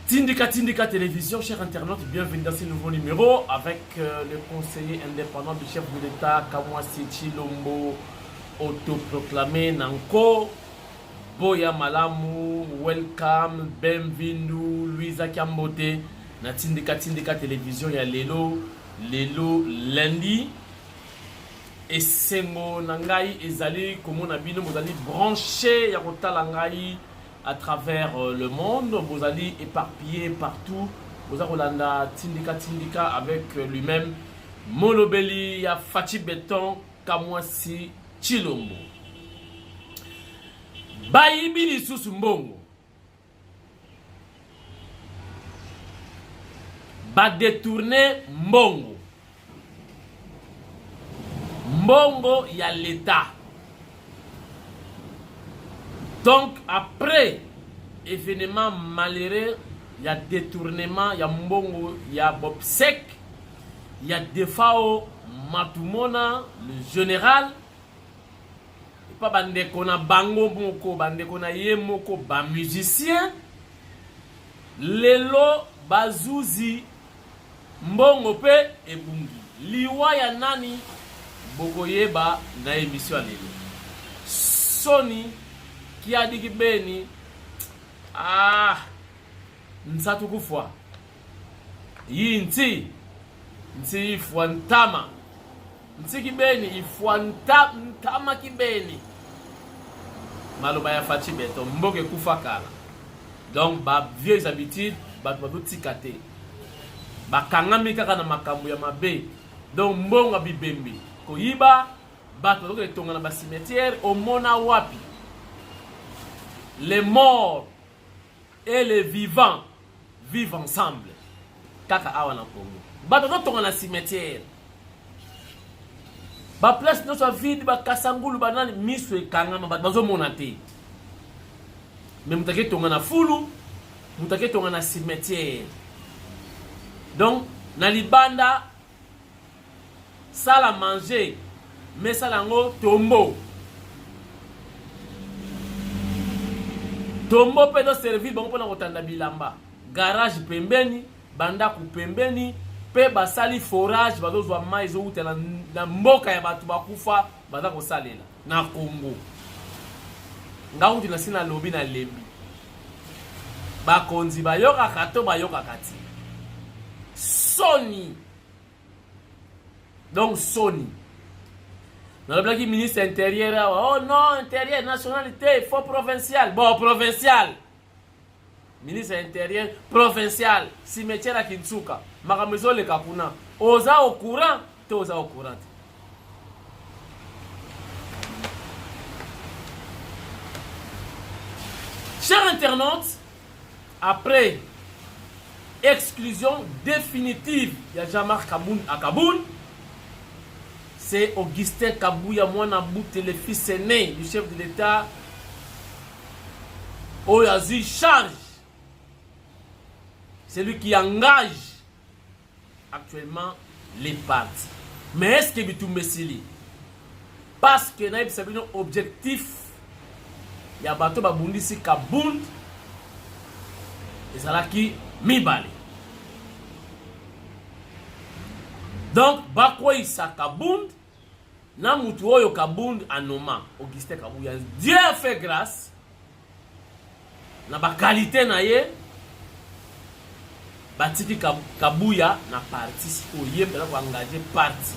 Tindika Tindika Télévision, chers internautes, bienvenue dans ce nouveau numéro avec euh, le conseiller indépendant du chef de l'État, Kamwasi Tshilombo, autoproclamé Nanko, Boya Malamu, welcome, benvindu, Louisa Kiambote, na Tindika Tindika Télévision, ya lelo, lelo lundi. Esengo na ngai ezali komona bino bozali branché ya kotala ngai à travers euh, le monde bozali éparpillé partout boza kolanda tindika tindika avec euh, lui-même molobeli ya Fatshi Beton Kamwasi Tshilombo bayibi lisusu mbongo ba detourner mbongo mbongo ya l'etat donc après événement malheureux ya détournement ya mbongo ya bobsec ya defao matumona le général epa bandeko na bango moko bandeko na ye moko ba musicien lelo bazuzi mbongo mpe ebungi liwa ya nani bokoyeba na emission ya lelo soni kiadiki beni ah nsatu kufwa yi nti nti ifwa ntama Ntiki beni ifwa nta, ntama kibeni. Maloba ya Fatshi Beton, mboka ekufa kala. Donc ba vieilles habitudes bato bazotika te. Bakangami kaka na makambo ya mabe. Donc mbongo ya bibembe, koyiba, bato bazokende tonga na ba cimetière, omona wapi? Les morts et les vivants vivent ensemble kaka awa na Congo. Bato bazotonga na cimetière, ba place nyonso ya vide, bakasangulu banani, miso ekangama, bato bazomona te. Me moto aketonga na fulu, moto aketonga na cimetière. Donc na libanda Sala manger mais sala yango tombo. Tombo mpe ezo servir bango mpona kotanda bilamba. Garage pembeni, bandako pembeni mpe basali forage bazozwa mai ezowuta na, na mboka ya bato bakufa baza kosalela na Congo. Nga kutu nasi nalobi nalembi. Bakonzi bayokaka to bayokaka ti. Soni. Donc soni. Nalobelaki ministre intérieur awa. Oh non, intérieur nationalité, faut provincial. Bon, provincial. Ministre intérieur provincial, cimetière ya Kinsuka. Makambo ezoleka kuna. Oza au courant te oza au courant te. Chers internautes, Après exclusion définitive ya Jean-Marc Kabund à Kaboul, c'est Augustin Kabuya mwana Bute, le fils aîné du chef de l'État, oyo azwi charge, c'est lui qui engage actuellement les partis. Mais est-ce que bitumba esili? Parce que nayebisa bino objectif ya bato babundisi Kabund ezalaki mibale. Donc bakweyisa Kabund na mutu oyo Kabund anoma Augustin Kabuya. Dieu a fait grâce na ba qualité na ye batiki Kabuya na parti sikoyo ye mpenza ko engage parti.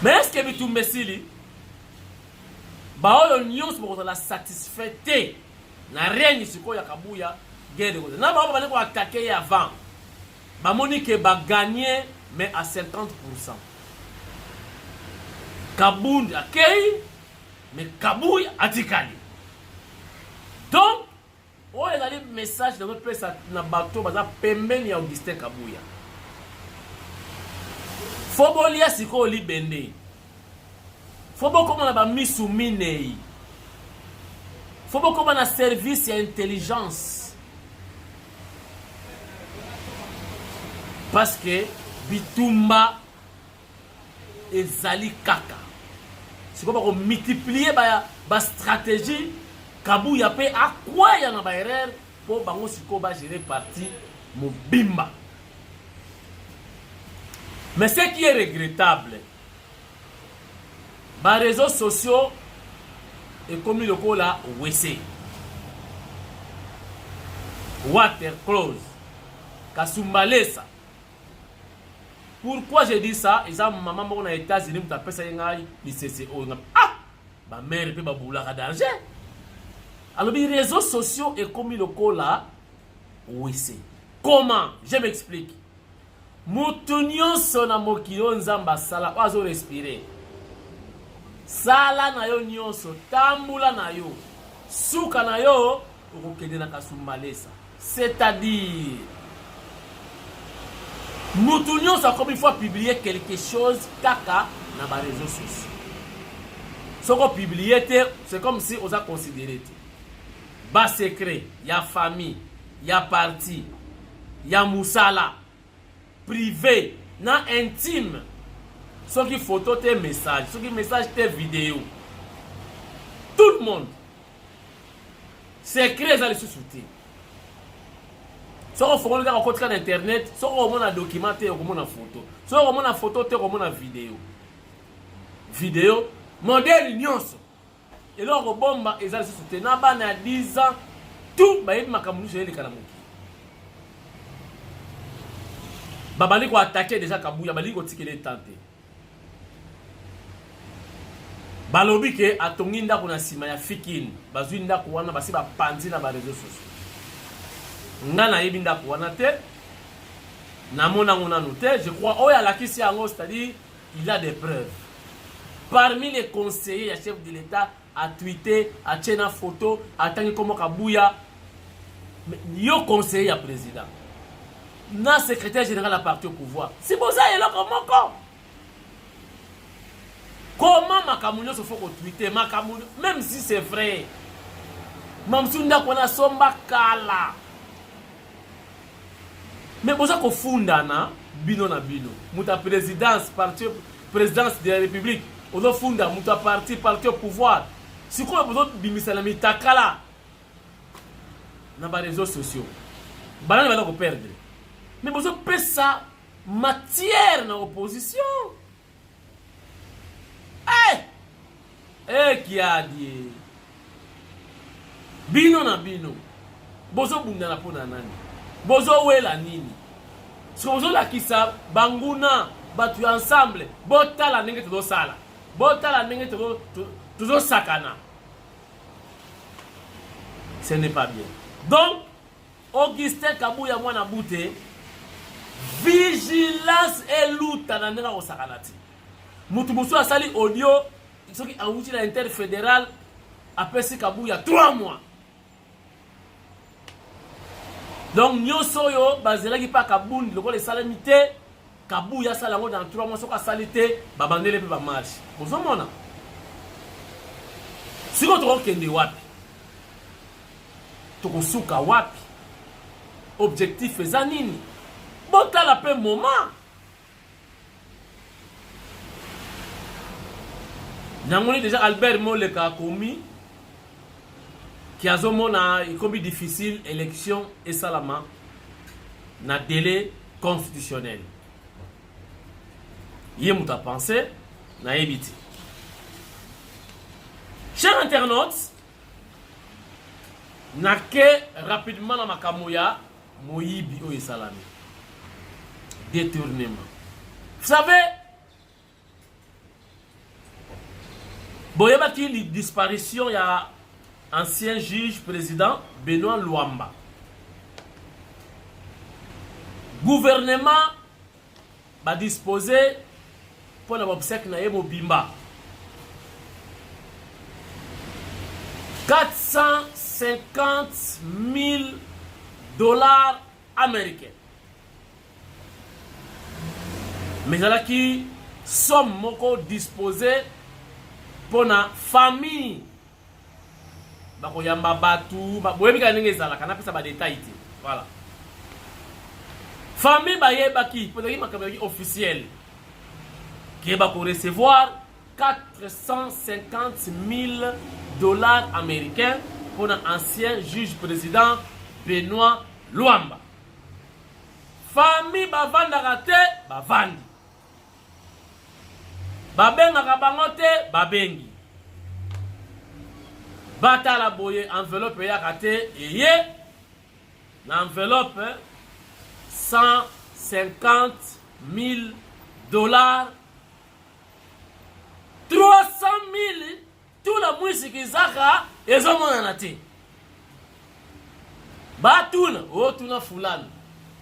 Mais est-ce que bitumba esili? Baoyo nyonso bakozala satisfait te na règne sikoyo ya Kabuya, guerre ekozala na baoyo babandi ko attaquer ye avant bamoni ke ba gagner mais à 50%. Kabund akei mais Kabuya atikali. Donc oyo ezali message nazopesa na bato baza pembeni ya Augustin Kabuya. Fo bolia sikoyo libende. Fo bokoma na bamisu minei. Fo bokoma na service ya intelligence. Parce que bitumba ezali kaka sikoyo bakomultiplie ba, ba stratégie. Kabuya mpe akweya na ba erreur mpo bango sikoyo ba gérer parti mobimba. Mais ce qui est regrettable, ba réseaux sociaux ekomi lokola WC. Water close. Kasumbalesa. Pourquoi je dis ça? Eza mama moko na États-Unis moto apesaki ngai lisese oyo nga ah ba mère mpe babulaka danger. Alobi réseaux sociaux ekomi lokola WC. Comment? Je m'explique. Mutu nyonso na mokili oyo Nzambe asala oyo azo respirer, sala na yo nyonso, tambula na yo, suka na yo okokende na kasumbalesa. C'est-à-dire mutu nyonso akomi faut publier quelque chose kaka na ba réseaux sociaux. Soki opublie te, c'est comme si oza considéré te. Ba secret ya famille, ya parti, ya musala prive na intime soki photo te message soki message te video tout le monde secret eza lisusu te soki ofongoli kaka okotika na internet soki okomona document te okomona photo soki okomona photo te okomona video video modele nyonso Eloko kobomba eza lisusu te na bana ya 10 ans tout bayebi makambo nyonso eleka na mokili. Babandi ko attaquer deja Kabuya, balingi kotikela ye temps te. Balobi ke atongi ndako na nsima ya Fikin, bazwi ndako wana basi bapanzi na ba réseaux sociaux. Nga nayebi ndako wana te, namona yango nanu te. Je crois oyo alakisi yango, c'est-à-dire il a des preuves. Parmi les conseillers ya chef de l'État a tweeté, atie na photo, atangi kombo Kabuya. Yo conseiller ya président na secrétaire général ya parti au pouvoir, si boza eloko moko, comment makambo nyonso faut kotwite makambo, même si c'est vrai, mamosu ndako wana asomba kala, Mais boza kofundana bino na bino. Moto ya présidence, parti présidence de la République, ozofunda moto ya parti, parti au pouvoir. Sikoyo bozobimisa na mitakala na ba réseaux sociaux. Banani baza koperdre? Mais bozopesa matière na opposition. Eh! Eh kiadi. Bino na bino bozobundana mpo na nani? Bozowela nini? Soki bozolakisa banguna bato ya ensemble, botala ndenge tozosala, botala ndenge tozosakana. Ce n'est pas bien. Donc Augustin Kabuya mwana bute, vigilance eluta na ndenge akosakana te. Mutu mosusu asali audio soki awuti na interfederal apesi Kabuya 3 mois. Donc nyonso oyo bazelaki mpa Kabundi lokola esalemi te, Kabuya asala yango dans 3 mois, soki asali te babandele mpe bamarche. Bozomona sikoyo tokokende wapi? Tokosuka wapi? Objectif eza nini? Botala mpe moment namoni deja Albert Moleka akomi ki azomona ekomi difficile élection esalama na délai constitutionnel. Ye moto apense, nayebi te. Cher internaute, nake rapidement na makambo ya moyibi oyo esalami, détournement. Vous savez, boyebaki disparition ya ancien juge président Benoît Luamba. Gouvernement badispose mpo na baobsèque na ye mobimba 450 000 dollars américains. Mais ezalaki somme moko disposé mpo na famille bakoyamba bato, boyebi kaka ndenge ezalaka, napesa badetail te. Voilà, famille bayebaki mpo ezalaki makambo ezalaki officiel ke bakorecevoir 450 000 dollars américains. mpona ancien juge président Benoit Luamba. Famille bavandaka te, bavandi. Babengaka bango te, babengi. Batala boye enveloppe eyaka te, eye na enveloppe 150 000 dollars 300 000 tula mwisi kizaka ezomonana te. Batuna otuna fulani,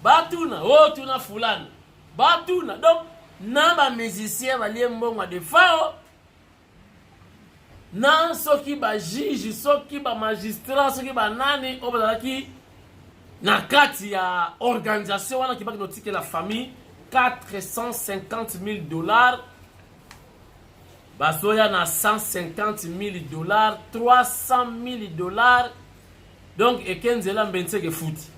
batuna otuna fulani, batuna donc na ba musicien balie mbongo ya defao na soki ba juge soki ba magistrat soki banani oyo bazalaki na kati ya organisation wana kibaki notikela famille 450 000 dollars bazoya na 150 000 dollars 300 000 dollars donc eke nzela mbenseke futi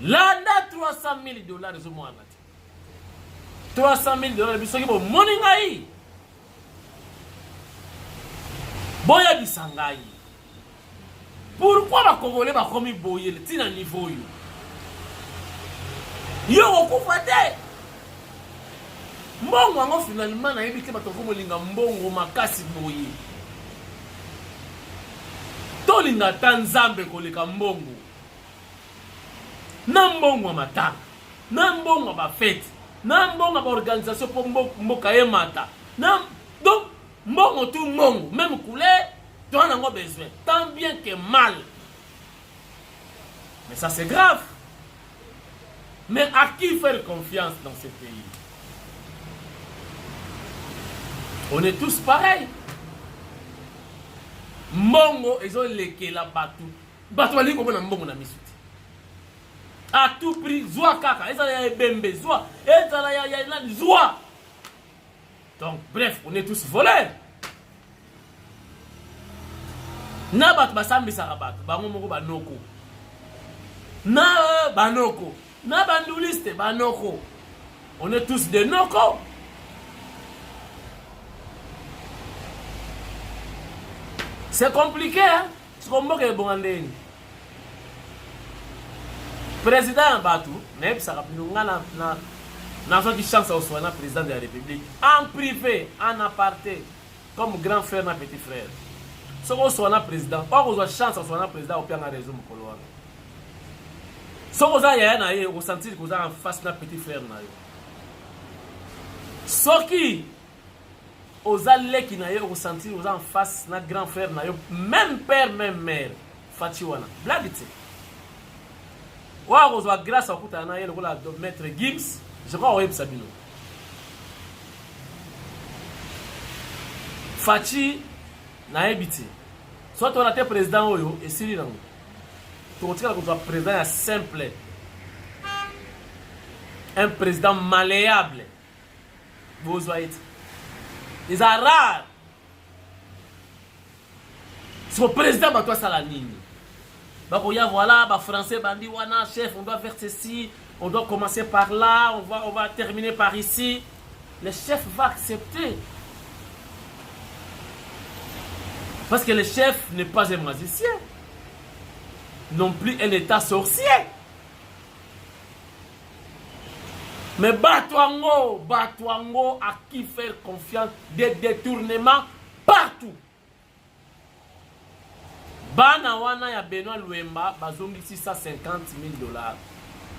landa 300 000 dollars ezomwana te 300 000 dollars biso soki bomoni ngai boyebisa ngai Pourquoi ba congolais bakomi boye ti na niveau oyo? Yo okokufa te. Mbongo yango finalement nayebi te bato bakomolinga mbongo makasi boye. Tolinga ata Nzambe koleka mbongo. Na mbongo ya matanga, na mbongo ya bafete, na mbongo ya baorganisation mpo mboka emata. Na donc mbongo tu mbongo meme couleur toza nango besoin tant bien que mal. Mais ça c'est grave. Mais à qui faire confiance dans ce pays? On est tous pareils. Mbongo ezolekela bato, bato balingi komona mbongo na miso te. À tout prix zwa kaka, ezala ya ebembe zwa, ezala ya ya nani zwa. Donc bref, on est tous voleurs. Na bato basambisaka bato bango moko banoko, na banoko, na banduliste banoko, on est tous des noko. C'est compliqué, hein? Siko mboka ebonga ndenge président ya bato nayebisaka bino nga na nazwaki chance ya kosolola na président de la république en privé, en aparté, comme grand frère na petit frère. Soki osolola na président, okozwa chance ya kosolola na président, opianga réseau mokolo wana. Soki oza yaya na ye, okosentir koza en face na petit frère na yo. Soki oza leki na ye, okosentir oza en face na grand frère na yo, même père même mère. Fatshi wana blague te. Oyo akozwa grâce akutana na ye lokola maître Gims, je crois oyebisa bino Fatshi nayebi te soit wana te président oyo esili nango, tokotikala kozwa président ya simple, un président malléable bozwa ye te, eza rare. Siko président bato asala nini? Bakoya voilà ba français bandi wana, chef, on doit faire ceci, on doit commencer par là, on va terminer par ici. Le chef va accepter parce que le chef n'est pas un magicien non plus, un état sorcier. Mais bato yango, bato yango, à qui faire confiance? Des détournements partout. Bana wana ya Benoît Luemba bazongisi 150 000 dollars.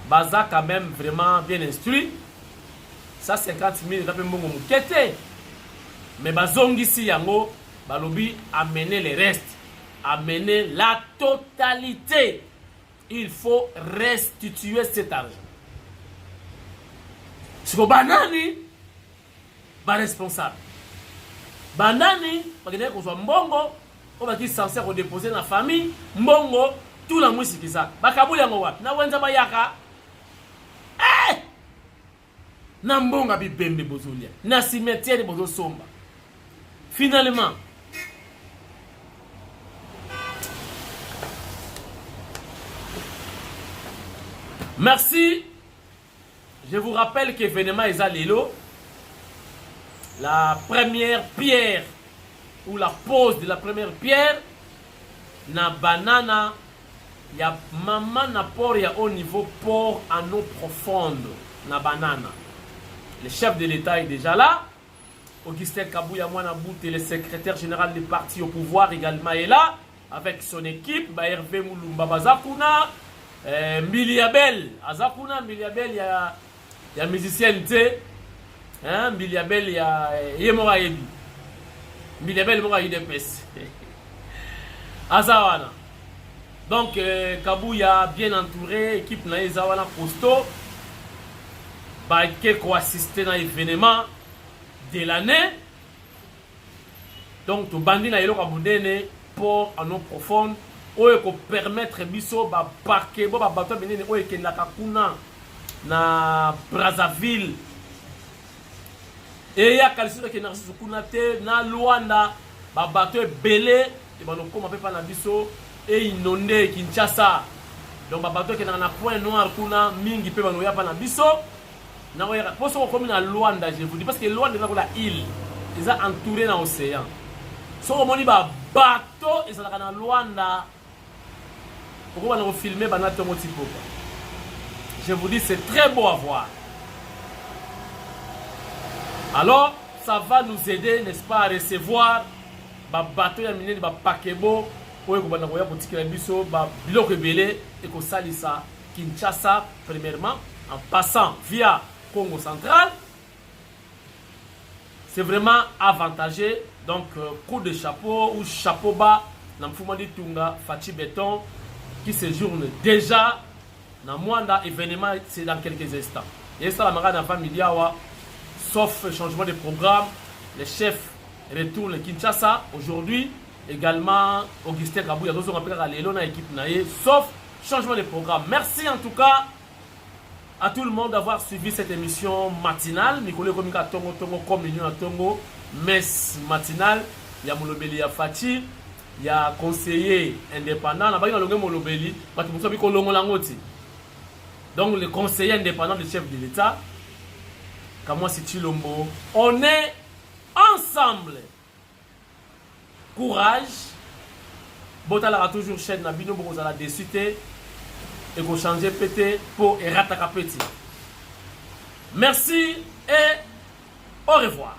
Baza quand même vraiment bien instruit. 150 000 eza mpe mbongo moke te, mais bazongisi yango. Balobi amener le reste, amener la totalité, il faut restituer cet argent. Siko banani baresponsable? Banani bakendaki kozwa mbongo oyo baki censé kodépose na famille? Mbongo tula mwisikisa bakabuli yango wapi? Na wenza bayaka eh! Na mbongo bibembe bozolia na cimetière, bozosomba finalement. Merci. Je vous rappelle qu'événement eza lelo, la première pierre ou la pose de la première pierre. na Banana ya mama na port ya haut niveau, port en eau profonde na Banana. Le chef de l'État est déjà là. Augustin Kabuya Mwana Bute, le secrétaire général du parti au pouvoir, également est là avec son équipe. Ba Hervé Moulumba baza kuna, Mbilia Bel aza kuna. Mbilia Bel ya musicien te, hein, Mbilia Bel ya ye moko ayebi Mbilia Bel moko ya UDPS aza wana. Donc Kabuya bien entouré, équipe na ye eza wana costaud, bake koassister na événement de l'année. Donc tobandi na eloko ya monene, port en eau profonde, oyo ekopermettre biso bapaquebots, babateaux minene oyo ekendaka kuna na Brazzaville eyaka lisusu, ekendaka lisusu kuna te. Na Luanda, babateaux ebele ebanda okóma mpe mpa na biso, einonder Kinshasa. Donc babateaux ekendaka na Pointe Noire kuna mingi mpe banoya mpa na biso. Nakoyaka mpo soki okomi na Luanda, je vous dis, parce que Luanda eza kola île, eza entouré na océan. Soki omoni babateaux ezalaka na Luanda, okobanda kofilmer banda ntongo ti pokwa. Je vous dis, c'est très beau à voir. Alors ça va nous aider, n'est-ce pas, à recevoir babateaux ya minene, bapaquebots oyo ekobanda koya kotikela biso biloko ebele ekosalisa Kinshasa premièrement, en passant via Congo Central. C'est vraiment avantageux. Donc coup de chapeau ou chapeau bas na Mfuma Ditunga Fatshi Béton qui séjourne déjà na Mwanda. Événement, c'est dans quelques instants et esalamaka na famille awa, sauf changement de programme. Les chefs retournent Kinshasa aujourd'hui également. Augustin Kabuya tozonga mpe kaka lelo na équipe na ye, sauf changement de programme. Merci en tout cas à tout le monde d'avoir suivi cette émission matinale. Mikolo ekomi kaka tongo tongo, communion ya tongo, messe matinale ya molobeli ya Fatshi, ya conseiller indépendant. Na baki na longe molobeli, bato mosusu abi kolongola yango ti. Donc le conseiller indépendant du chef de l'État, Kamwasi Tshilombo, on est ensemble. Courage, botalaka toujours chaîne na bino, bokozala déçu te, ekochanger pe te mpo erataka pe ti. Merci et au revoir.